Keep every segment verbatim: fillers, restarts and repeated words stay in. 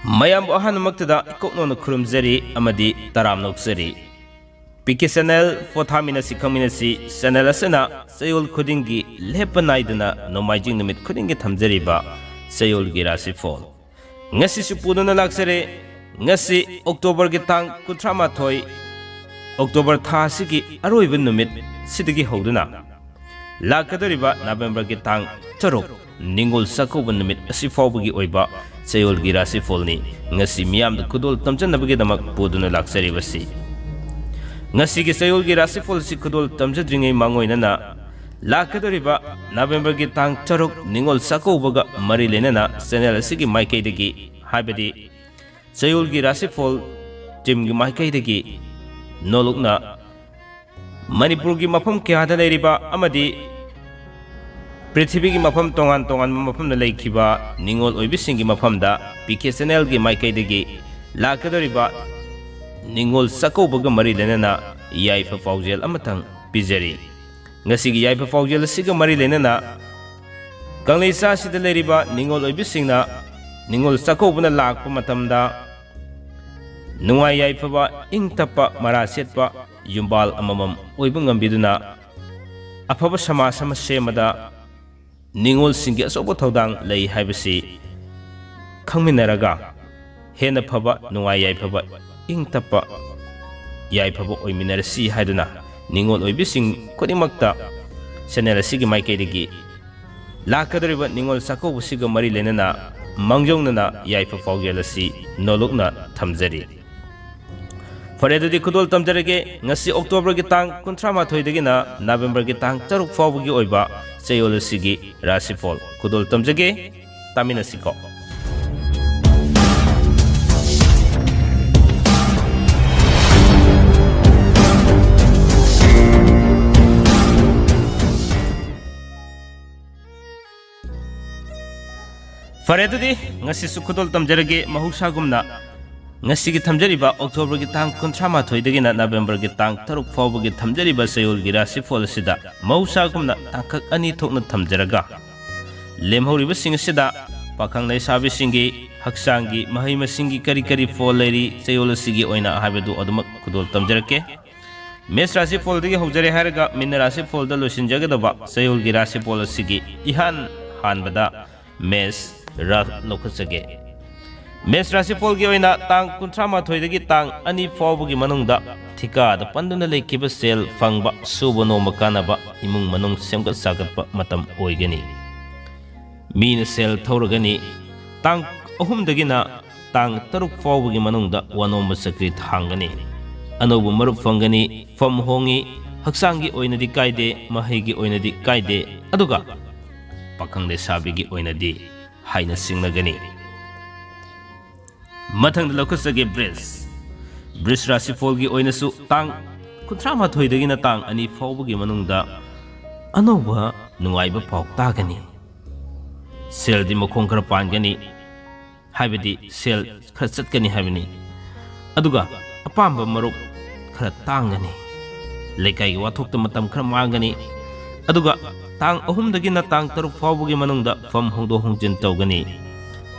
ꯃꯌꯥꯝꯕꯨ ꯑꯍꯥꯟꯕꯃꯛꯇꯗ ꯏꯀꯣꯛꯅꯧꯅ ꯈꯨꯔꯨꯝꯖꯔꯤ ꯑꯃꯗꯤ ꯇꯔꯥꯝꯅ ꯑꯣꯛꯆꯔꯤ꯫ ꯄꯤ ꯀꯦ ꯆꯦꯅꯦꯜ ꯄꯣꯊꯥꯃꯤꯟꯅꯁꯤ ꯈꯪꯃꯤꯟꯅꯁꯤ ꯆꯦꯅꯦꯜ ꯑꯁꯤꯅ ꯆꯌꯣꯜ ꯈꯨꯗꯤꯡꯒꯤ ꯂꯦꯞꯄ ꯅꯥꯏꯗꯅ ꯅꯣꯡꯃꯥꯏꯖꯤꯡ ꯅꯨꯃꯤꯠ ꯈꯨꯗꯤꯡꯒꯤ ꯊꯝꯖꯔꯤꯕ ꯆꯌꯣꯜꯒꯤ ꯔꯥꯁꯤꯐꯣꯜ ꯉꯁꯤꯁꯨ ꯄꯨꯗꯨꯅ ꯂꯥꯛꯆꯔꯦ꯫ ꯉꯁꯤ ꯑꯣꯛꯇꯣꯕꯔꯒꯤ ꯇꯥꯡ ꯀꯨꯟꯊ꯭ꯔꯥ ꯃꯥꯊꯣꯏ, ꯑꯣꯛꯇꯣꯕꯔ ꯊꯥ ꯑꯁꯤꯒꯤ ꯑꯔꯣꯏꯕ ꯅꯨꯃꯤꯠ ꯁꯤꯗꯒꯤ ꯍꯧꯗꯨꯅ ꯂꯥꯛꯀꯗꯧꯔꯤꯕ ꯅꯕꯦꯝꯕꯔꯒꯤ ꯇꯥꯡ ꯇꯔꯨꯛ, ꯅꯤꯉꯣꯜ ꯆꯥꯛꯀꯧꯕ ꯅꯨꯃꯤꯠ ꯑꯁꯤ ꯐꯥꯎꯕꯒꯤ ꯑꯣꯏꯕ ꯆꯌꯣꯜꯒꯤ ꯔꯥꯁꯤꯐꯣꯜꯅꯤ ꯉꯁꯤ ꯃꯤꯌꯥꯝꯗ ꯈꯨꯗꯣꯜ ꯇꯝꯖꯅꯕꯒꯤꯗꯃꯛ ꯄꯨꯗꯨꯅ ꯂꯥꯛꯆꯔꯤꯕꯁꯤ꯫ ꯉꯁꯤꯒꯤ ꯆꯌꯣꯜꯒꯤ ꯔꯥꯁꯤꯐꯣꯜ ꯑꯁꯤ ꯈꯨꯗꯣꯜ ꯇꯝꯖꯗ꯭ꯔꯤꯉꯩ ꯃꯥꯡꯑꯣꯏꯅꯅ ꯂꯥꯛꯀꯗꯧꯔꯤꯕ ꯅꯕꯦꯝꯕꯔꯒꯤ ꯇꯥꯡ ꯇꯔꯨꯛ, ꯅꯤꯉꯣꯜ ꯆꯥꯛꯀꯧꯕꯒ ꯃꯔꯤ ꯂꯩꯅꯅ ꯆꯦꯅꯦꯜ ꯑꯁꯤꯒꯤ ꯃꯥꯏꯀꯩꯗꯒꯤ, ꯍꯥꯏꯕꯗꯤ ꯆꯌꯣꯜꯒꯤ ꯔꯥꯁꯤꯐꯣꯜ ꯇꯤꯝꯒꯤ ꯃꯥꯏꯀꯩꯗꯒꯤ ꯅꯣꯂꯨꯛꯅ ꯃꯅꯤꯄꯨꯔꯒꯤ ꯃꯐꯝ ꯀꯌꯥꯗ ꯂꯩꯔꯤꯕ ꯑꯃꯗꯤ ꯄ꯭ꯔꯤꯊꯤꯕꯤꯒꯤ ꯃꯐꯝ ꯇꯣꯉꯥꯟ ꯇꯣꯉꯥꯟꯕ ꯃꯐꯝꯗ ꯂꯩꯈꯤꯕ ꯅꯤꯉꯣꯜ ꯑꯣꯏꯕꯤꯁꯤꯡꯒꯤ ꯃꯐꯝꯗ ꯄꯤ ꯀꯦ ꯆꯦꯅꯦꯜꯒꯤ ꯃꯥꯏꯀꯩꯗꯒꯤ ꯂꯥꯛꯀꯗꯧꯔꯤꯕ ꯅꯤꯉꯣꯜ ꯆꯥꯛꯀꯧꯕꯒ ꯃꯔꯤ ꯂꯩꯅꯅ ꯌꯥꯏꯐ ꯄꯥꯎꯖꯦꯜ ꯑꯃꯇꯪ ꯄꯤꯖꯔꯤ꯫ ꯉꯁꯤꯒꯤ ꯌꯥꯏꯐ ꯄꯥꯎꯖꯦꯜ ꯑꯁꯤꯒ ꯃꯔꯤ ꯂꯩꯅꯅ ꯀꯪꯂꯩꯆꯥꯁꯤꯗ ꯂꯩꯔꯤꯕ ꯅꯤꯉꯣꯜ ꯑꯣꯏꯕꯤꯁꯤꯡꯅ ꯅꯤꯉꯣꯜ ꯆꯥꯛꯀꯧꯕꯅ ꯂꯥꯛꯄ ꯃꯇꯝꯗ ꯅꯨꯡꯉꯥꯏ ꯌꯥꯏꯐꯕ, ꯏꯪ ꯇꯞꯄ, ꯃꯔꯥ ꯁꯦꯠꯄ ꯌꯨꯝꯕꯥꯜ ꯑꯃꯃꯝ ꯑꯣꯏꯕ ꯉꯝꯕꯤꯗꯨꯅ ꯑꯐꯕ ꯁꯃꯥꯖ ꯑꯃ ꯁꯦꯝꯕꯗ ꯅꯤꯉꯣꯜꯁꯤꯡꯒꯤ ꯑꯆꯧꯕ ꯊꯧꯗꯥꯡ ꯂꯩ ꯍꯥꯏꯕꯁꯤ ꯈꯪꯃꯤꯟꯅꯔꯒ ꯍꯦꯟꯅ ꯐꯕ, ꯅꯨꯡꯉꯥꯏ ꯌꯥꯏꯐꯕ, ꯏꯪ ꯇꯞꯄ ꯌꯥꯏꯐꯕ ꯑꯣꯏꯃꯤꯟꯅꯔꯁꯤ ꯍꯥꯏꯗꯨꯅ ꯅꯤꯉꯣꯜ ꯑꯣꯏꯕꯤꯁꯤꯡ ꯈꯨꯗꯤꯡꯃꯛꯇ ꯆꯦꯅꯦꯜ ꯑꯁꯤꯒꯤ ꯃꯥꯏꯀꯩꯗꯒꯤ ꯂꯥꯛꯀꯗꯧꯔꯤꯕ ꯅꯤꯉꯣꯜ ꯆꯥꯛꯀꯧꯕꯁꯤꯒ ꯃꯔꯤ ꯂꯩꯅꯅ ꯃꯥꯡꯖꯧꯅꯅ ꯌꯥꯏꯐ ꯄꯥꯎꯖꯦꯜ ꯑꯁꯤ ꯅꯣꯂꯨꯛꯅ ꯊꯝꯖꯔꯤ꯫ ꯐꯔꯦ, ꯑꯗꯨꯗꯤ ꯈꯨꯗꯣꯜ ꯇꯝꯖꯔꯒꯦ꯫ ꯉꯁꯤ ꯑꯣꯛꯇꯣꯕꯔꯒꯤ ꯇꯥꯡ ꯀꯨꯟꯊ꯭ꯔꯥ ꯃꯥꯊꯣꯏꯗꯒꯤꯅ ꯅꯕꯦꯝꯕꯔꯒꯤ ꯇꯥꯡ ꯇꯔꯨꯛ ꯐꯥꯎꯕꯒꯤ ꯑꯣꯏꯕ ꯆꯌꯣꯜ ꯑꯁꯤꯒꯤ ꯔꯥꯁꯤꯐꯣꯜ ꯈꯨꯗꯣꯜ ꯇꯝꯖꯒꯦ꯫ ꯇꯥꯃꯤꯟꯅꯁꯤꯀꯣ꯫ ꯐꯔꯦ, ꯑꯗꯨꯗꯤ ꯉꯁꯤꯁꯨ ꯈꯨꯗꯣꯜ ꯇꯝꯖꯔꯒꯦ꯫ ꯃꯍꯧꯁꯥꯒꯨꯝꯅ ꯉꯁꯤꯒꯤ ꯊꯝꯖꯔꯤꯕ ꯑꯣꯛꯇꯣꯕꯔꯒꯤ ꯇꯥꯡ ꯀꯨꯟꯊ꯭ꯔꯥ ꯃꯥꯊꯣꯏꯗꯒꯤꯅ ꯅꯕꯦꯝꯕꯔꯒꯤ ꯇꯥꯡ ꯇꯔꯨꯛ ꯐꯥꯎꯕꯒꯤ ꯊꯝꯖꯔꯤꯕ ꯆꯌꯣꯜꯒꯤ ꯔꯥꯁꯤꯐꯣꯜ ꯑꯁꯤꯗ ꯃꯍꯧꯁꯥꯒꯨꯝꯅ ꯇꯥꯡꯀꯛ ꯑꯅꯤ ꯊꯣꯛꯅ ꯊꯝꯖꯔꯒ, ꯂꯦꯝꯍꯧꯔꯤꯕꯁꯤꯡ ꯑꯁꯤꯗ ꯄꯥꯈꯪ ꯂꯩꯁꯥꯕꯤꯁꯤꯡꯒꯤ ꯍꯛꯆꯥꯡꯒꯤ ꯃꯍꯩ ꯃꯁꯤꯡꯒꯤ ꯀꯔꯤ ꯀꯔꯤ ꯐꯣꯜ ꯂꯩꯔꯤ ꯆꯌꯣꯜ ꯑꯁꯤꯒꯤ ꯑꯣꯏꯅ ꯍꯥꯏꯕꯗꯨ ꯑꯗꯨꯃꯛ ꯈꯨꯗꯣꯜ ꯇꯝꯖꯔꯛꯀꯦ꯫ ꯃꯦꯁ ꯔꯥꯁꯤꯐꯣꯜꯗꯒꯤ ꯍꯧꯖꯔꯦ ꯍꯥꯏꯔꯒ ꯃꯤꯅ ꯔꯥꯁꯤꯐꯣꯜꯗ ꯂꯣꯏꯁꯤꯟꯖꯒꯗꯕ ꯆꯌꯣꯜꯒꯤ ꯔꯥꯁꯤꯐꯣꯜ ꯑꯁꯤꯒꯤ ꯏꯍꯥꯟ ꯍꯥꯟꯕꯗ ꯃꯦꯁ ꯔꯥ ꯂꯧꯈꯠꯆꯒꯦ꯫ ꯃꯦꯁ ꯔꯥꯁꯤꯐꯣꯜꯒꯤ ꯑꯣꯏꯅ ꯇꯥꯡ ꯀꯨꯟꯊ꯭ꯔꯥ ꯃꯥꯊꯣꯏꯗꯒꯤ ꯇꯥꯡ ꯑꯅꯤ ꯐꯥꯎꯕꯒꯤ ꯃꯅꯨꯡꯗ ꯊꯤꯀꯥꯗ ꯄꯟꯗꯨꯅ ꯂꯩꯈꯤꯕ ꯁꯦꯜ ꯐꯪꯕ, ꯁꯨꯕ ꯅꯣꯝꯕ ꯀꯥꯟꯅꯕ, ꯏꯃꯨꯡ ꯃꯅꯨꯡ ꯁꯦꯝꯒꯠ ꯁꯥꯒꯠꯄ ꯃꯇꯝ ꯑꯣꯏꯒꯅꯤ꯫ ꯃꯤꯅ ꯁꯦꯜ ꯊꯧꯔꯒꯅꯤ꯫ ꯇꯥꯡ ꯑꯍꯨꯝꯗꯒꯤꯅ ꯇꯥꯡ ꯇꯔꯨꯛ ꯐꯥꯎꯕꯒꯤ ꯃꯅꯨꯡꯗ ꯋꯥꯅꯣꯝꯕ ꯆꯀ꯭ꯔꯤ ꯊꯥꯡꯒꯅꯤ꯫ ꯑꯅꯧꯕ ꯃꯔꯨꯞ ꯐꯪꯒꯅꯤ꯫ ꯐꯝ ꯍꯣꯡꯉꯤ꯫ ꯍꯛꯆꯥꯡꯒꯤ ꯑꯣꯏꯅꯗꯤ ꯀꯥꯏꯗꯦ, ꯃꯍꯩꯒꯤ ꯑꯣꯏꯅꯗꯤ ꯀꯥꯏꯗꯦ, ꯑꯗꯨꯒ ꯄꯥꯈꯪ ꯂꯩꯁꯥꯕꯤꯒꯤ ꯑꯣꯏꯅꯗꯤ ꯍꯥꯏꯅ ꯁꯤꯡꯅꯒꯅꯤ꯫ ꯃꯊꯪꯗ ꯂꯧꯈꯠꯆꯒꯦ ꯕ꯭ꯔꯤꯖ꯫ ꯕ꯭ꯔꯤꯖ ꯔꯥꯁꯤꯐꯣꯜꯒꯤ ꯑꯣꯏꯅꯁꯨ ꯇꯥꯡ ꯀꯨꯟꯊ꯭ꯔꯥ ꯃꯥꯊꯣꯏꯗꯒꯤꯅ ꯇꯥꯡ ꯑꯅꯤ ꯐꯥꯎꯕꯒꯤ ꯃꯅꯨꯡꯗ ꯑꯅꯧꯕ ꯅꯨꯡꯉꯥꯏꯕ ꯄꯥꯎ ꯇꯥꯒꯅꯤ꯫ ꯁꯦꯜꯗꯤ ꯃꯈꯣꯡ ꯈꯔ ꯄꯥꯟꯒꯅꯤ, ꯍꯥꯏꯕꯗꯤ ꯁꯦꯜ ꯈꯔ ꯆꯠꯀꯅꯤ ꯍꯥꯏꯕꯅꯤ꯫ ꯑꯗꯨꯒ ꯑꯄꯥꯝꯕ ꯃꯔꯨꯞ ꯈꯔ ꯇꯥꯡꯒꯅꯤ꯫ ꯂꯩꯀꯥꯏꯒꯤ ꯋꯥꯊꯣꯛꯇ ꯃꯇꯝ ꯈꯔ ꯃꯥꯡꯒꯅꯤ꯫ ꯑꯗꯨꯒ ꯇꯥꯡ ꯑꯍꯨꯝꯗꯒꯤꯅ ꯇꯥꯡ ꯇꯔꯨꯛ ꯐꯥꯎꯕꯒꯤ ꯃꯅꯨꯡꯗ ꯐꯝ ꯍꯣꯡꯗꯣꯛ ꯍꯣꯡꯖꯤꯟ ꯇꯧꯒꯅꯤ꯫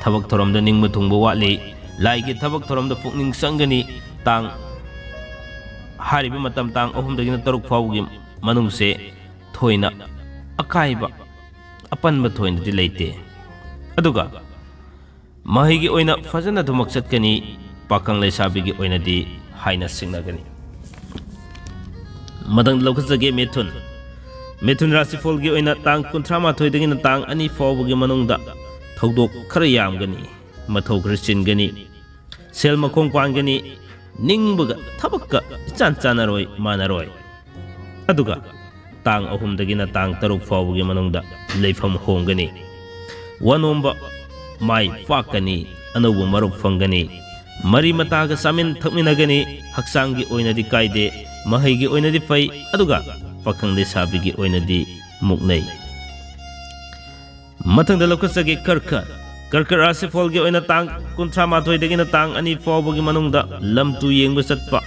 ꯊꯕꯛ ꯊꯧꯔꯝꯗ ꯅꯤꯡꯕ ꯊꯨꯡꯕ ꯋꯥꯠꯂꯤ꯫ ꯂꯥꯏꯒꯤ ꯊꯕꯛ ꯊꯧꯔꯝꯗ ꯄꯨꯛꯅꯤꯡ ꯆꯪꯒꯅꯤ꯫ ꯇꯥꯡ, ꯍꯥꯏꯔꯤꯕ ꯃꯇꯝ ꯇꯥꯡ ꯑꯍꯨꯝꯗꯒꯤꯅ ꯇꯔꯨꯛ ꯐꯥꯎꯕꯒꯤ ꯃꯅꯨꯡꯁꯦ ꯊꯣꯏꯅ ꯑꯀꯥꯏꯕ, ꯑꯄꯟꯕ ꯊꯣꯏꯅꯗꯤ ꯂꯩꯇꯦ꯫ ꯑꯗꯨꯒ ꯃꯍꯩꯒꯤ ꯑꯣꯏꯅ ꯐꯖꯅ ꯑꯗꯨꯃꯛ ꯆꯠꯀꯅꯤ꯫ ꯄꯥꯈꯪ ꯂꯩꯁꯥꯕꯤꯒꯤ ꯑꯣꯏꯅꯗꯤ ꯍꯥꯏꯅ ꯁꯤꯡꯅꯒꯅꯤ꯫ ꯃꯊꯪꯗ ꯂꯧꯈꯠꯆꯒꯦ ꯃꯤꯊꯨꯟ꯫ ꯃꯤꯊꯨꯟ ꯔꯥꯁꯤꯐꯣꯜꯒꯤ ꯑꯣꯏꯅ ꯇꯥꯡ ꯀꯨꯟꯊ꯭ꯔꯥ ꯃꯥꯊꯣꯏꯗꯒꯤꯅ ꯇꯥꯡ ꯑꯅꯤ ꯐꯥꯎꯕꯒꯤ ꯃꯅꯨꯡꯗ ꯊꯧꯗꯣꯛ ꯈꯔ ꯌꯥꯝꯒꯅꯤ, ꯃꯊꯧ ꯈꯔ ꯆꯤꯟꯒꯅꯤ, ꯁꯦꯜ ꯃꯈꯣꯡ ꯄꯥꯟꯒꯅꯤ, ꯅꯤꯡꯕꯒ ꯊꯕꯛꯀ ꯏꯆꯥꯟ ꯆꯥꯟꯅꯔꯣꯏ, ꯃꯥꯟꯅꯔꯣꯏ꯫ ꯑꯗꯨꯒ ꯇꯥꯡ ꯑꯍꯨꯝꯗꯒꯤꯅ ꯇꯥꯡ ꯇꯔꯨꯛ ꯐꯥꯎꯕꯒꯤ ꯃꯅꯨꯡꯗ ꯂꯩꯐꯝ ꯍꯣꯡꯒꯅꯤ꯫ ꯋꯥꯅꯣꯝꯕ ꯃꯥꯏ ꯄꯥꯛꯀꯅꯤ, ꯑꯅꯧꯕ ꯃꯔꯨꯞ ꯐꯪꯒꯅꯤ, ꯃꯔꯤ ꯃꯇꯥꯒ ꯆꯥꯃꯤꯟ ꯊꯛꯃꯤꯟꯅꯒꯅꯤ, ꯍꯛꯆꯥꯡꯒꯤ ꯑꯣꯏꯅꯗꯤ ꯀꯥꯏꯗꯦ, ꯃꯍꯩꯒꯤ ꯑꯣꯏꯅꯗꯤ ꯐꯩ, ꯑꯗꯨꯒ ꯄꯥꯈꯪ ꯂꯩꯁꯥꯕꯤꯒꯤ ꯑꯣꯏꯅꯗꯤ ꯃꯨꯛꯅꯩ꯫ ꯃꯊꯪꯗ ꯂꯧꯈꯠꯆꯒꯦ ꯀꯔꯀꯠ꯫ ꯀꯔꯀꯠ ꯔꯥꯁꯤꯐꯣꯜꯒꯤ ꯑꯣꯏꯅ ꯇꯥꯡ ꯀꯨꯟꯊ꯭ꯔꯥ ꯃꯥꯊꯣꯏꯗꯒꯤꯅ ꯇꯥꯡ ꯑꯅꯤ ꯐꯥꯎꯕꯒꯤ ꯃꯅꯨꯡꯗ ꯂꯝ ꯇꯨ ꯌꯦꯡꯕ ꯆꯠꯄ,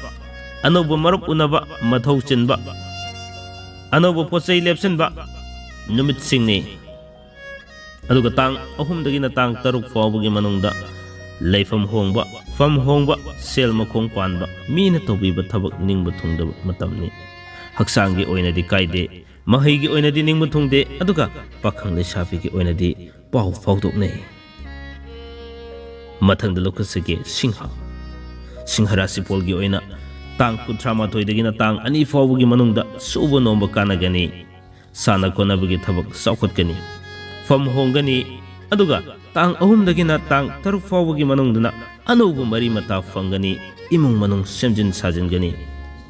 ꯑꯅꯧꯕ ꯃꯔꯨꯞ ꯎꯅꯕ, ꯃꯊꯧ ꯆꯤꯟꯕ, ꯑꯅꯧꯕ ꯄꯣꯠ ꯆꯩ ꯂꯦꯞꯁꯤꯟꯕ ꯅꯨꯃꯤꯠꯁꯤꯡꯅꯤ꯫ ꯑꯗꯨꯒ ꯇꯥꯡ ꯑꯍꯨꯝꯗꯒꯤꯅ ꯇꯥꯡ ꯇꯔꯨꯛ ꯐꯥꯎꯕꯒꯤ ꯃꯅꯨꯡꯗ ꯂꯩꯐꯝ ꯍꯣꯡꯕ, ꯐꯝ ꯍꯣꯡꯕ, ꯁꯦꯜ ꯃꯈꯣꯡ ꯄꯥꯟꯕ, ꯃꯤꯅ ꯇꯧꯕꯤꯕ ꯊꯕꯛ ꯅꯤꯡꯕ ꯊꯨꯡꯗꯕ ꯃꯇꯝꯅꯤ꯫ ꯍꯛꯆꯥꯡꯒꯤ ꯑꯣꯏꯅꯗꯤ ꯀꯥꯏꯗꯦ, ꯃꯍꯩꯒꯤ ꯑꯣꯏꯅꯗꯤ ꯅꯤꯡꯕ ꯊꯨꯡꯗꯦ, ꯑꯗꯨꯒ ꯄꯥꯈꯪ ꯂꯩꯁꯥꯕꯤꯒꯤ ꯑꯣꯏꯅꯗꯤ ꯄꯥꯎ ꯐꯥꯎꯗꯣꯛꯅꯩ꯫ ꯃꯊꯪꯗ ꯂꯧꯈꯠꯆꯒꯦ ꯁꯤꯡꯍ꯫ ꯁꯤꯡꯍ ꯔꯥꯁꯤꯐꯣꯜꯒꯤ ꯑꯣꯏꯅ ꯇꯥꯡ ꯀꯨꯟꯊ꯭ꯔꯥ ꯃꯥꯊꯣꯏꯗꯒꯤꯅ ꯇꯥꯡ ꯑꯅꯤ ꯐꯥꯎꯕꯒꯤ ꯃꯅꯨꯡꯗ ꯁꯨꯕ ꯅꯣꯝꯕ ꯀꯥꯟꯅꯒꯅꯤ꯫ ꯁꯥꯟꯅ ꯈꯣꯠꯅꯕꯒꯤ ꯊꯕꯛ ꯆꯥꯎꯈꯠꯀꯅꯤ꯫ ꯐꯝ ꯍꯣꯡꯒꯅꯤ꯫ ꯑꯗꯨꯒ ꯇꯥꯡ ꯑꯍꯨꯝꯗꯒꯤꯅ ꯇꯥꯡ ꯇꯔꯨꯛ ꯐꯥꯎꯕꯒꯤ ꯃꯅꯨꯡꯗꯅ ꯑꯅꯧꯕ ꯃꯔꯤ ꯃꯇꯥ ꯐꯪꯒꯅꯤ꯫ ꯏꯃꯨꯡ ꯃꯅꯨꯡ ꯁꯦꯝꯖꯤꯟ ꯁꯥꯖꯤꯟꯒꯅꯤ꯫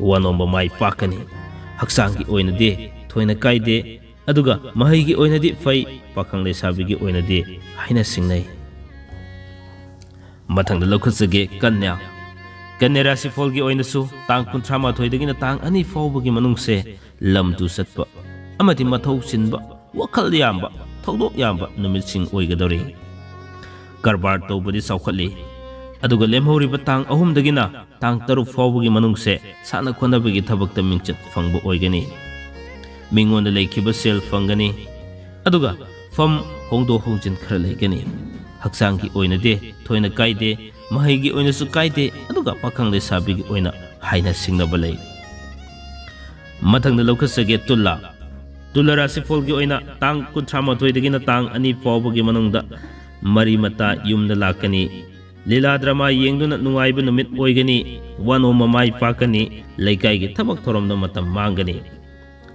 ꯋꯥꯅꯣꯝꯕ ꯃꯥꯏ ꯄꯥꯛꯀꯅꯤ꯫ ꯍꯛꯆꯥꯡꯒꯤ ꯑꯣꯏꯅꯗꯤ ꯊꯣꯏꯅ ꯀꯥꯏꯗꯦ꯫ ꯑꯗꯨꯒ ꯃꯍꯩꯒꯤ ꯑꯣꯏꯅꯗꯤ ꯐꯩ꯫ ꯄꯥꯈꯪ ꯂꯩꯁꯥꯕꯤꯒꯤ ꯑꯣꯏꯅꯗꯤ ꯍꯥꯏꯅ ꯁꯤꯡꯅꯩ꯫ ꯃꯊꯪꯗ ꯂꯧꯈꯠꯆꯒꯦ ꯀꯟꯌꯥ꯫ ꯀꯟꯌꯥ ꯔꯥꯁꯤꯐꯣꯜꯒꯤ ꯑꯣꯏꯅꯁꯨ ꯇꯥꯡ ꯀꯨꯟꯊ꯭ꯔꯥ ꯃꯥꯊꯣꯏꯗꯒꯤꯅ ꯇꯥꯡ ꯑꯅꯤ ꯐꯥꯎꯕꯒꯤ ꯃꯅꯨꯡꯁꯦ ꯂꯝ ꯇꯨ ꯆꯠꯄ ꯑꯃꯗꯤ ꯃꯊꯧ ꯆꯤꯟꯕ, ꯋꯥꯈꯜ ꯌꯥꯝꯕ, ꯊꯧꯗꯣꯛ ꯌꯥꯝꯕ ꯅꯨꯃꯤꯠꯁꯤꯡ ꯑꯣꯏꯒꯗꯧꯔꯤ꯫ ꯀꯔꯕꯥꯔ ꯇꯧꯕꯗꯤ ꯆꯥꯎꯈꯠꯂꯤ꯫ ꯑꯗꯨꯒ ꯂꯦꯝꯍꯧꯔꯤꯕ ꯇꯥꯡ ꯑꯍꯨꯝꯗꯒꯤꯅ ꯇꯥꯡ ꯇꯔꯨꯛ ꯐꯥꯎꯕꯒꯤ ꯃꯅꯨꯡꯁꯦ ꯁꯥꯟꯅ ꯈꯣꯠꯅꯕꯒꯤ ꯊꯕꯛꯇ ꯃꯤꯡꯆꯠ ꯐꯪꯕ ꯑꯣꯏꯒꯅꯤ꯫ ꯃꯤꯉꯣꯟꯗ ꯂꯩꯈꯤꯕ ꯁꯦꯜ ꯐꯪꯒꯅꯤ꯫ ꯑꯗꯨꯒ ꯐꯝ ꯍꯣꯡꯗꯣꯛ ꯍꯣꯡꯖꯤꯟ ꯈꯔ ꯂꯩꯒꯅꯤ꯫ ꯍꯛꯆꯥꯡꯒꯤ ꯑꯣꯏꯅꯗꯤ ꯊꯣꯏꯅ ꯀꯥꯏꯗꯦ, ꯃꯍꯩꯒꯤ ꯑꯣꯏꯅꯁꯨ ꯀꯥꯏꯗꯦ, ꯑꯗꯨꯒ ꯄꯥꯈꯪ ꯂꯩꯁꯥꯕꯤꯒꯤ ꯑꯣꯏꯅ ꯍꯥꯏꯅ ꯁꯤꯡꯅꯕ ꯂꯩ꯫ ꯃꯊꯪꯗ ꯂꯧꯈꯠꯆꯒꯦ ꯇꯨꯂꯥ꯫ ꯇꯨꯂꯥ ꯔꯥꯁꯤꯐꯣꯜꯒꯤ ꯑꯣꯏꯅ ꯇꯥꯡ ꯀꯨꯟꯊ꯭ꯔꯥ ꯃꯥꯊꯣꯏꯗꯒꯤꯅ ꯇꯥꯡ ꯑꯅꯤ ꯐꯥꯎꯕꯒꯤ ꯃꯅꯨꯡꯗ ꯃꯔꯤ ꯃꯇꯥ ꯌꯨꯝꯗ ꯂꯥꯛꯀꯅꯤ꯫ ꯂꯤꯂꯥ ꯗ꯭ꯔꯃꯥ ꯌꯦꯡꯗꯨꯅ ꯅꯨꯡꯉꯥꯏꯕ ꯅꯨꯃꯤꯠ ꯑꯣꯏꯒꯅꯤ꯫ ꯋꯥꯅꯣꯝꯕ ꯃꯥꯏ ꯄꯥꯛꯀꯅꯤ꯫ ꯂꯩꯀꯥꯏꯒꯤ ꯊꯕꯛ ꯊꯧꯔꯝꯗ ꯃꯇꯝ ꯃꯥꯡꯒꯅꯤ꯫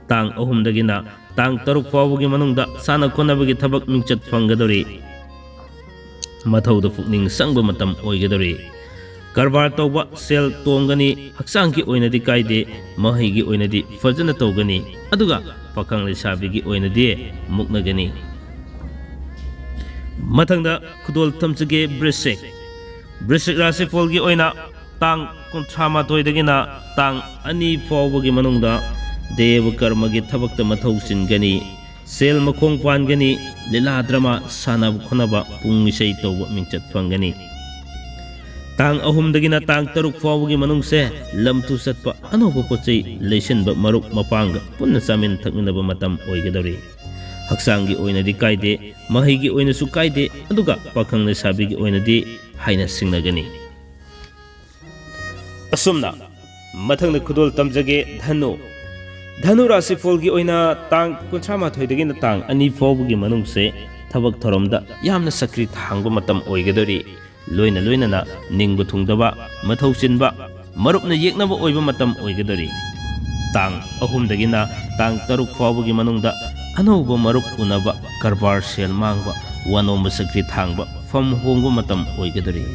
ꯇꯥꯡ ꯑꯍꯨꯝꯗꯒꯤꯅ ꯇꯥꯡ ꯇꯔꯨꯛ ꯐꯥꯎꯕꯒꯤ ꯃꯅꯨꯡꯗ ꯁꯥꯟꯅ ꯈꯣꯠꯅꯕꯒꯤ ꯊꯕꯛ ꯃꯤꯡꯆꯠ ꯐꯪꯒꯗꯧꯔꯤ꯫ ꯃꯊꯧꯗ ꯄꯨꯛꯅꯤꯡ ꯆꯪꯕ ꯃꯇꯝ ꯑꯣꯏꯒꯗꯧꯔꯤ꯫ ꯀꯔꯕꯥꯔ ꯇꯧꯕ ꯁꯦꯜ ꯇꯣꯡꯒꯅꯤ꯫ ꯍꯛꯆꯥꯡꯒꯤ ꯑꯣꯏꯅꯗꯤ ꯀꯥꯏꯗꯦ, ꯃꯍꯩꯒꯤ ꯑꯣꯏꯅꯗꯤ ꯐꯖꯅ ꯇꯧꯒꯅꯤ꯫ ꯑꯗꯨꯒ ꯄꯥꯈꯪ ꯂꯩꯁꯥꯕꯤꯒꯤ ꯑꯣꯏꯅꯗꯤ ꯃꯨꯛꯅꯒꯅꯤ꯫ ꯃꯊꯪꯗ ꯈꯨꯗꯣꯜ ꯊꯝꯖꯒꯦ ꯕ꯭ꯔꯤꯁꯤꯛ꯫ ꯕ꯭ꯔꯤꯁꯤꯛ ꯔꯥꯁꯤꯐꯣꯜꯒꯤ ꯑꯣꯏꯅ ꯇꯥꯡ ꯀꯨꯟꯊ꯭ꯔꯥ ꯃꯥꯊꯣꯏꯗꯒꯤꯅ ꯇꯥꯡ ꯑꯅꯤ ꯐꯥꯎꯕꯒꯤ ꯃꯅꯨꯡꯗ ꯗꯦꯕ ꯀꯔꯃꯒꯤ ꯊꯕꯛꯇ ꯃꯊꯧ ꯆꯤꯟꯒꯅꯤ꯫ ꯁꯦꯜ ꯃꯈꯣꯡ ꯄꯥꯟꯒꯅꯤ꯫ ꯂꯤꯂꯥ ꯗ꯭ꯔꯃꯥ ꯁꯥꯟꯅꯕ ꯈꯣꯠꯅꯕ, ꯄꯨꯡ ꯏꯁꯩ ꯇꯧꯕ ꯃꯤꯡꯆꯠ ꯐꯪꯒꯅꯤ꯫ ꯇꯥꯡ ꯑꯍꯨꯝꯗꯒꯤꯅ ꯇꯥꯡ ꯇꯔꯨꯛ ꯐꯥꯎꯕꯒꯤ ꯃꯅꯨꯡꯁꯦ ꯂꯝ ꯇꯨ ꯆꯠꯄ, ꯑꯅꯧꯕ ꯄꯣꯠ ꯆꯩ ꯂꯩꯁꯤꯟꯕ, ꯃꯔꯨꯞ ꯃꯄꯥꯡꯒ ꯄꯨꯟꯅ ꯆꯥꯃꯤꯟ ꯊꯛꯃꯤꯟꯅꯕ ꯃꯇꯝ ꯑꯣꯏꯒꯗꯧꯔꯤ꯫ ꯍꯛꯆꯥꯡꯒꯤ ꯑꯣꯏꯅꯗꯤ ꯀꯥꯏꯗꯦ, ꯃꯍꯩꯒꯤ ꯑꯣꯏꯅꯁꯨ ꯀꯥꯏꯗꯦ, ꯑꯗꯨꯒ ꯄꯥꯈꯪ ꯂꯩꯁꯥꯕꯤꯒꯤ ꯑꯣꯏꯅꯗꯤ ꯍꯥꯏꯅ ꯁꯤꯡꯅꯒꯅꯤ꯫ ꯑꯁꯨꯝꯅ ꯃꯊꯪꯗ ꯈꯨꯗꯣꯜ ꯇꯝꯖꯒꯦ, ꯙꯅꯨ꯫ ꯙꯅꯨ ꯔꯥꯁꯤꯐꯣꯜꯒꯤ ꯑꯣꯏꯅ ꯇꯥꯡ ꯀꯨꯟꯊ꯭ꯔꯥ ꯃꯥꯊꯣꯏꯗꯒꯤꯅ ꯇꯥꯡ ꯑꯅꯤ ꯐꯥꯎꯕꯒꯤ ꯃꯅꯨꯡꯁꯦ ꯊꯕꯛ ꯊꯧꯔꯝꯗ ꯌꯥꯝꯅ ꯁꯛꯇꯤ ꯊꯥꯡꯕ ꯃꯇꯝ ꯑꯣꯏꯒꯗꯧꯔꯤ꯫ ꯂꯣꯏꯅ ꯂꯣꯏꯅꯅ ꯅꯤꯡꯕ ꯊꯨꯡꯗꯕ, ꯃꯊꯧ ꯆꯤꯟꯕ, ꯃꯔꯨꯞꯅ ꯌꯦꯛꯅꯕ ꯑꯣꯏꯕ ꯃꯇꯝ ꯑꯣꯏꯒꯗꯧꯔꯤ꯫ ꯇꯥꯡ ꯑꯍꯨꯝꯗꯒꯤꯅ ꯇꯥꯡ ꯇꯔꯨꯛ ꯐꯥꯎꯕꯒꯤ ꯃꯅꯨꯡꯗ ꯑꯅꯧꯕ ꯃꯔꯨꯞ ꯎꯅꯕ, ꯀꯔꯕꯥꯔ ꯁꯦꯜ ꯃꯥꯡꯕ, ꯋꯥꯅꯣꯝꯕ ꯁꯛꯇꯤ ꯊꯥꯡꯕ, ꯐꯝ ꯍꯣꯡꯕ ꯃꯇꯝ ꯑꯣꯏꯒꯗꯧꯔꯤ꯫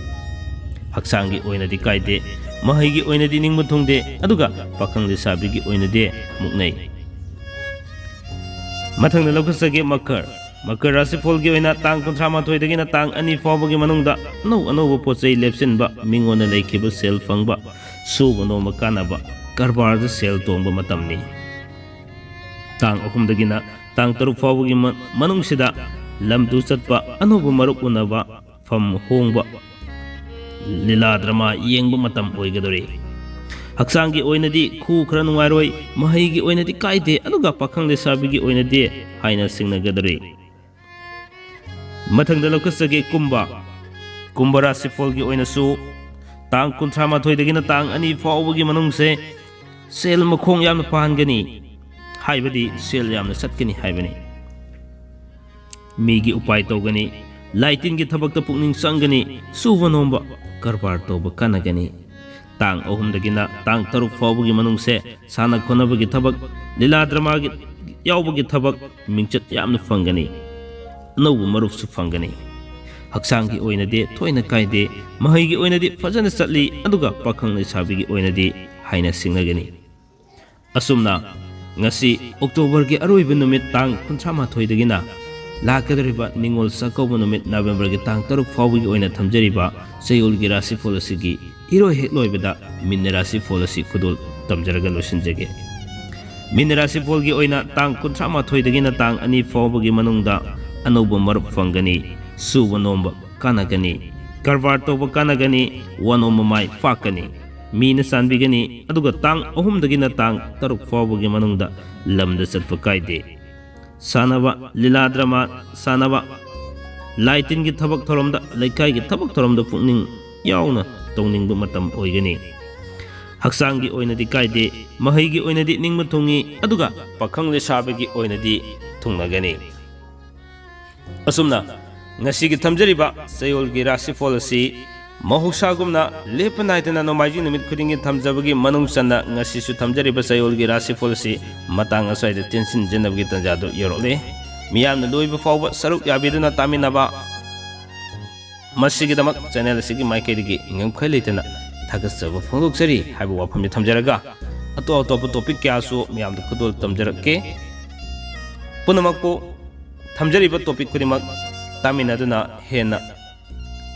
ꯍꯛꯆꯥꯡꯒꯤ ꯑꯣꯏꯅꯗꯤ ꯀꯥꯏꯗꯦ, ꯃꯍꯩꯒꯤ ꯑꯣꯏꯅꯗꯤ ꯅꯤꯡꯕ ꯊꯨꯡꯗꯦ, ꯑꯗꯨꯒ ꯄꯥꯈꯪ ꯂꯩꯁꯥꯕꯤꯒꯤ ꯑꯣꯏꯅꯗꯤ ꯃꯨꯛꯅꯩ꯫ ꯃꯊꯪꯗ ꯂꯧꯈꯠꯆꯒꯦ ꯃꯀꯔ꯫ ꯃꯀꯔ ꯔꯥꯁꯤꯐꯣꯜꯒꯤ ꯑꯣꯏꯅ ꯇꯥꯡ ꯀꯨꯟꯊ꯭ꯔꯥ ꯃꯥꯊꯣꯏꯗꯒꯤꯅ ꯇꯥꯡ ꯑꯅꯤ ꯐꯥꯎꯕꯒꯤ ꯃꯅꯨꯡꯗ ꯑꯅꯧ ꯑꯅꯧꯕ ꯄꯣꯠ ꯆꯩ ꯂꯦꯞꯁꯤꯟꯕ, ꯃꯤꯉꯣꯟꯗ ꯂꯩꯈꯤꯕ ꯁꯦꯜ ꯐꯪꯕ, ꯁꯨꯕ ꯅꯣꯝꯕ ꯀꯥꯟꯅꯕ, ꯀꯔꯕꯥꯔꯗ ꯁꯦꯜ ꯇꯣꯡꯕ ꯃꯇꯝꯅꯤ꯫ ꯇꯥꯡ ꯑꯍꯨꯝꯗꯒꯤꯅ ꯇꯥꯡ ꯇꯔꯨꯛ ꯐꯥꯎꯕꯒꯤ ꯃ-, ꯃꯅꯨꯡꯁꯤꯗ ꯂꯝ ꯇꯨ ꯆꯠꯄ, ꯑꯅꯧꯕ ꯃꯔꯨꯞ ꯎꯅꯕ, ꯐꯝ ꯍꯣꯡꯕ, ꯂꯤꯂꯥ ꯗ꯭ꯔꯃꯥ ꯌꯦꯡꯕ ꯃꯇꯝ ꯑꯣꯏꯒꯗꯧꯔꯤ꯫ ꯍꯛꯆꯥꯡꯒꯤ ꯑꯣꯏꯅꯗꯤ ꯈꯨ ꯈꯔ ꯅꯨꯡꯉꯥꯏꯔꯣꯏ, ꯃꯍꯩꯒꯤ ꯑꯣꯏꯅꯗꯤ ꯀꯥꯏꯗꯦ, ꯑꯗꯨꯒ ꯄꯥꯈꯪ ꯂꯩꯁꯥꯕꯤꯒꯤ ꯑꯣꯏꯅꯗꯤ ꯍꯥꯏꯅ ꯁꯤꯡꯅꯒꯗꯧꯔꯤ꯫ ꯃꯊꯪꯗ ꯂꯧꯈꯠꯆꯒꯦ ꯀꯨꯝꯚ꯫ ꯀꯨꯝꯚ ꯔꯥꯁꯤꯐꯣꯜꯒꯤ ꯑꯣꯏꯅꯁꯨ ꯇꯥꯡ ꯀꯨꯟꯊ꯭ꯔꯥ ꯃꯥꯊꯣꯏꯗꯒꯤꯅ ꯇꯥꯡ ꯑꯅꯤ ꯐꯥꯎꯕꯒꯤ ꯃꯅꯨꯡꯁꯦ ꯁꯦꯜ ꯃꯈꯣꯡ ꯌꯥꯝꯅ ꯄꯥꯟꯒꯅꯤ, ꯍꯥꯏꯕꯗꯤ ꯁꯦꯜ ꯌꯥꯝꯅ ꯆꯠꯀꯅꯤ ꯍꯥꯏꯕꯅꯤ꯫ ꯃꯤꯒꯤ ꯎꯄꯥꯏ ꯇꯧꯒꯅꯤ, ꯂꯥꯏ ꯇꯤꯟꯒꯤ ꯊꯕꯛꯇ ꯄꯨꯛꯅꯤꯡ ꯆꯪꯒꯅꯤ, ꯁꯨꯕ ꯅꯣꯝꯕ, ꯀꯔꯕꯥꯔ ꯇꯧꯕ ꯀꯥꯟꯅꯒꯅꯤ꯫ ꯇꯥꯡ ꯑꯍꯨꯝꯗꯒꯤꯅ ꯇꯥꯡ ꯇꯔꯨꯛ ꯐꯥꯎꯕꯒꯤ ꯃꯅꯨꯡꯁꯦ ꯁꯥꯟꯅ ꯈꯣꯠꯅꯕꯒꯤ ꯊꯕꯛ, ꯂꯤꯂꯥ ꯗ꯭ꯔꯃꯥꯒꯤ ꯌꯥꯎꯕꯒꯤ ꯊꯕꯛ, ꯃꯤꯡꯆꯠ ꯌꯥꯝꯅ ꯐꯪꯒꯅꯤ, ꯑꯅꯧꯕ ꯃꯔꯨꯞꯁꯨ ꯐꯪꯒꯅꯤ꯫ ꯍꯛꯆꯥꯡꯒꯤ ꯑꯣꯏꯅꯗꯤ ꯊꯣꯏꯅ ꯀꯥꯏꯗꯦ, ꯃꯍꯩꯒꯤ ꯑꯣꯏꯅꯗꯤ ꯐꯖꯅ ꯆꯠꯂꯤ, ꯑꯗꯨꯒ ꯄꯥꯈꯪ ꯂꯩꯁꯥꯕꯤꯒꯤ ꯑꯣꯏꯅꯗꯤ ꯍꯥꯏꯅ ꯁꯤꯡꯅꯒꯅꯤ꯫ ꯑꯁꯨꯝꯅ ꯉꯁꯤ ꯑꯣꯛꯇꯣꯕꯔꯒꯤ ꯑꯔꯣꯏꯕ ꯅꯨꯃꯤꯠ ꯇꯥꯡ ꯀꯨꯟꯊ꯭ꯔꯥ ꯃꯥꯊꯣꯏꯗꯒꯤꯅ ꯂꯥꯛꯀꯗꯧꯔꯤꯕ ꯅꯤꯉꯣꯜ ꯆꯥꯛꯀꯧꯕ ꯅꯨꯃꯤꯠ ꯅꯕꯦꯝꯕꯔꯒꯤ ꯇꯥꯡ ꯇꯔꯨꯛ ꯐꯥꯎꯕꯒꯤ ꯑꯣꯏꯅ ꯊꯝꯖꯔꯤꯕ ꯆꯌꯣꯜꯒꯤ ꯔꯥꯁꯤꯐꯣꯜ ꯑꯁꯤꯒꯤ ꯏꯔꯣꯏ ꯍꯦꯛ ꯂꯣꯏꯕꯗ ꯃꯤꯟꯅ ꯔꯥꯁꯤꯐꯣꯜ ꯑꯁꯤ ꯈꯨꯗꯣꯜ ꯇꯝꯖꯔꯒ ꯂꯣꯏꯁꯤꯟꯖꯒꯦ꯫ ꯃꯤꯟꯅ ꯔꯥꯁꯤꯐꯣꯜꯒꯤ ꯑꯣꯏꯅ ꯇꯥꯡ ꯀꯨꯟꯊ꯭ꯔꯥ ꯃꯥꯊꯣꯏꯗꯒꯤꯅ ꯇꯥꯡ ꯑꯅꯤ ꯐꯥꯎꯕꯒꯤ ꯃꯅꯨꯡꯗ ꯑꯅꯧꯕ ꯃꯔꯨꯞ ꯐꯪꯒꯅꯤ, ꯁꯨꯕ ꯅꯣꯝꯕ ꯀꯥꯟꯅꯒꯅꯤ, ꯀꯔꯕꯥꯔ ꯇꯧꯕ ꯀꯥꯟꯅꯒꯅꯤ, ꯋꯥꯅꯣꯝꯕ ꯃꯥꯏ ꯄꯥꯛꯀꯅꯤ, ꯃꯤꯅ ꯆꯥꯟꯕꯤꯒꯅꯤ, ꯑꯗꯨꯒ ꯇꯥꯡ ꯑꯍꯨꯝꯗꯒꯤꯅ ꯇꯥꯡ ꯇꯔꯨꯛ ꯐꯥꯎꯕꯒꯤ ꯃꯅꯨꯡꯗ ꯂꯝꯗ ꯆꯠꯄ ꯀꯥꯏꯗꯦ꯫ ꯁꯥꯟꯅꯕ, ꯂꯤꯂꯥ ꯗ꯭ꯔꯃꯥ ꯁꯥꯟꯅꯕ, ꯂꯥꯏ ꯇꯤꯟꯒꯤ ꯊꯕꯛ ꯊꯧꯔꯝꯗ, ꯂꯩꯀꯥꯏꯒꯤ ꯊꯕꯛ ꯊꯧꯔꯝꯗ ꯄꯨꯛꯅꯤꯡ ꯌꯥꯎꯅ ꯇꯧꯅꯤꯡꯕ ꯃꯇꯝ ꯑꯣꯏꯒꯅꯤ꯫ ꯍꯛꯆꯥꯡꯒꯤ ꯑꯣꯏꯅꯗꯤ ꯀꯥꯏꯗꯦ, ꯃꯍꯩꯒꯤ ꯑꯣꯏꯅꯗꯤ ꯅꯤꯡꯕ ꯊꯨꯡꯏ, ꯑꯗꯨꯒ ꯄꯥꯈꯪ ꯂꯩꯁꯥꯕꯤꯒꯤ ꯑꯣꯏꯅꯗꯤ ꯊꯨꯡꯅꯒꯅꯤ꯫ ꯑꯁꯨꯝꯅ ꯉꯁꯤꯒꯤ ꯊꯝꯖꯔꯤꯕ ꯆꯌꯣꯜꯒꯤ ꯔꯥꯁꯤꯐꯣꯜ ꯑꯁꯤ ꯃꯍꯧꯁꯥꯒꯨꯝꯅ ꯂꯦꯞꯄ ꯅꯥꯏꯗꯅ ꯅꯣꯡꯃꯥꯏꯖꯤꯡ ꯅꯨꯃꯤꯠ ꯈꯨꯗꯤꯡꯒꯤ ꯊꯝꯖꯕꯒꯤ ꯃꯅꯨꯡ ꯆꯟꯅ ꯉꯁꯤꯁꯨ ꯊꯝꯖꯔꯤꯕ ꯆꯌꯣꯜꯒꯤ ꯔꯥꯁꯤꯐꯣꯜ ꯑꯁꯤ ꯃꯇꯥꯡ ꯑꯁ꯭ꯋꯥꯏꯗ ꯇꯦꯟꯁꯤꯟꯖꯅꯕꯒꯤ ꯇꯥꯟꯖꯥꯗꯨ ꯌꯧꯔꯛꯂꯦ꯫ ꯃꯤꯌꯥꯝꯅ ꯂꯣꯏꯕ ꯐꯥꯎꯕ ꯁꯔꯨꯛ ꯌꯥꯕꯤꯗꯨꯅ ꯇꯥꯃꯤꯟꯅꯕ, ꯃꯁꯤꯒꯤꯗꯃꯛ ꯆꯦꯅꯦꯜ ꯑꯁꯤꯒꯤ ꯃꯥꯏꯀꯩꯗꯒꯤ ꯉꯝꯈꯩ ꯂꯩꯇꯅ ꯊꯥꯒꯠꯆꯕ ꯐꯣꯡꯗꯣꯛꯆꯔꯤ ꯍꯥꯏꯕ ꯋꯥꯐꯝꯁꯤ ꯊꯝꯖꯔꯒ, ꯑꯇꯣꯞ ꯑꯇꯣꯞꯄ ꯇꯣꯄꯤꯛ ꯀꯌꯥꯁꯨ ꯃꯤꯌꯥꯝꯗ ꯈꯨꯗꯣꯜ ꯇꯝꯖꯔꯛꯀꯦ꯫ ꯄꯨꯝꯅꯃꯛꯄꯨ ꯊꯝꯖꯔꯤꯕ ꯇꯣꯄꯤꯛ ꯈꯨꯗꯤꯡꯃꯛ ꯇꯥꯃꯤꯟꯅꯗꯨꯅ ꯍꯦꯟꯅ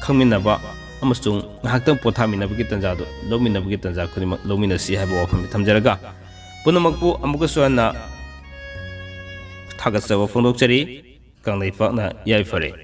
ꯈꯪꯃꯤꯟꯅꯕ ꯑꯃꯁꯨꯡ ꯉꯥꯏꯍꯥꯛꯇꯪ ꯄꯣꯊꯥꯃꯤꯟꯅꯕꯒꯤ ꯇꯥꯟꯖꯥꯗꯨ ꯂꯧꯃꯤꯟꯅꯕꯒꯤ ꯇꯥꯟꯖꯥ ꯈꯨꯗꯤꯡꯃꯛ ꯂꯧꯃꯤꯟꯅꯁꯤ ꯍꯥꯏꯕ ꯋꯥꯐꯝꯁꯤ ꯊꯝꯖꯔꯒ, ꯄꯨꯝꯅꯃꯛꯄꯨ ꯑꯃꯨꯛꯀꯁꯨ ꯍꯟꯅ ꯊꯥꯒꯠꯆꯕ ꯐꯣꯡꯗꯣꯛꯆꯔꯤ꯫ ꯀꯪꯂꯩꯄꯥꯛꯅ ꯌꯥꯏꯐꯔꯦ꯫